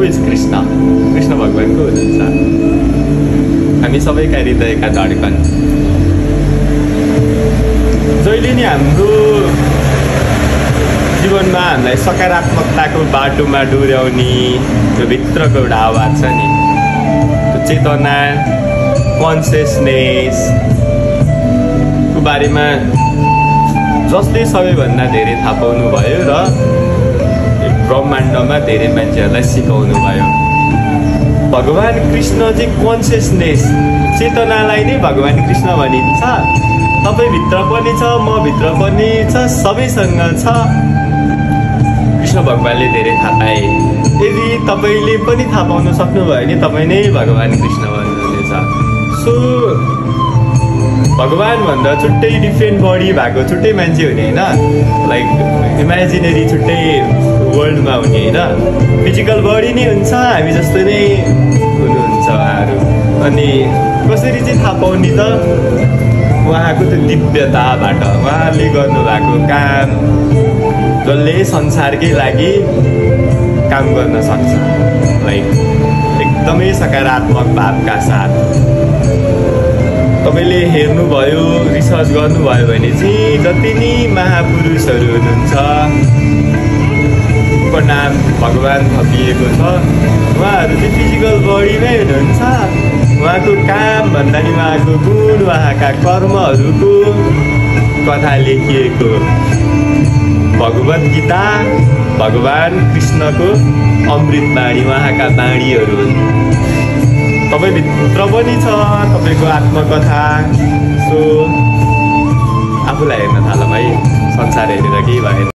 is Krishna भगवानको हुनुहुन्छ हामी सबैका हृदयका धड्कन जहिले नि हाम्रो जीवनमा हामीलाई सकारात्मकताको बाटोमा डोर्याउने त्यो भित्रको एउटा आवाज छ नि त्यो चेतना कन्सियसनेसको बारेमा जसले सबैभन्दा धेरै थाहा पाउनु भयो र ब्रह्माण्डमा धेरै मान्छेहरूलाई सिकाउनु भयो भगवान कृष्ण चाहिँ कन्सियसनेस चेतनालाई नै भगवान कृष्ण भनिन्छ तपाईभित्र पनि छ म भित्र पनि छ सबैसँग छ कृष्ण भगवानले धेरै थाहा पाए यदि तपाईँले पनि थाहा पाउन सक्नुभयो भने तपाईँ नै भगवान कृष्ण भन्नुहुनेछ सो भगवान भन्दा छुट्टै डिफ्रेन्ट बडी भएको छुट्टै मान्छे हुने होइन लाइक इमेजिनेरी छुट्टै वर्ल्डमा हुने होइन फिजिकल बडी नै हुन्छ हामी जस्तो नै हुनुहुन्छ उहाँहरू अनि कसरी चाहिँ थाहा पाउने त उहाँको त्यो दिव्यताबाट उहाँले गर्नुभएको काम जसले संसारकै लागि काम गर्न सक्छ लाइक एकदमै सकारात्मक भावका साथ तपाईँले हेर्नुभयो रिसर्च गर्नुभयो भने चाहिँ जति नि महापुरुषहरू हुनुहुन्छ नाम भगवान थपिएको छ उहाँहरू चाहिँ फिजिकल बडीमै हुनुहुन्छ उहाँको काम भन्दा नि उहाँको गुण उहाँका कर्महरूको कथा लेखिएको भगवत गीता भगवान कृष्णको अमृतवाणी उहाँका वाणीहरू तपाईँभित्र पनि छ तपाईँको आत्मकथा सो आफूलाई हेर्न थाल भाइ संसार हेरेर केही भएन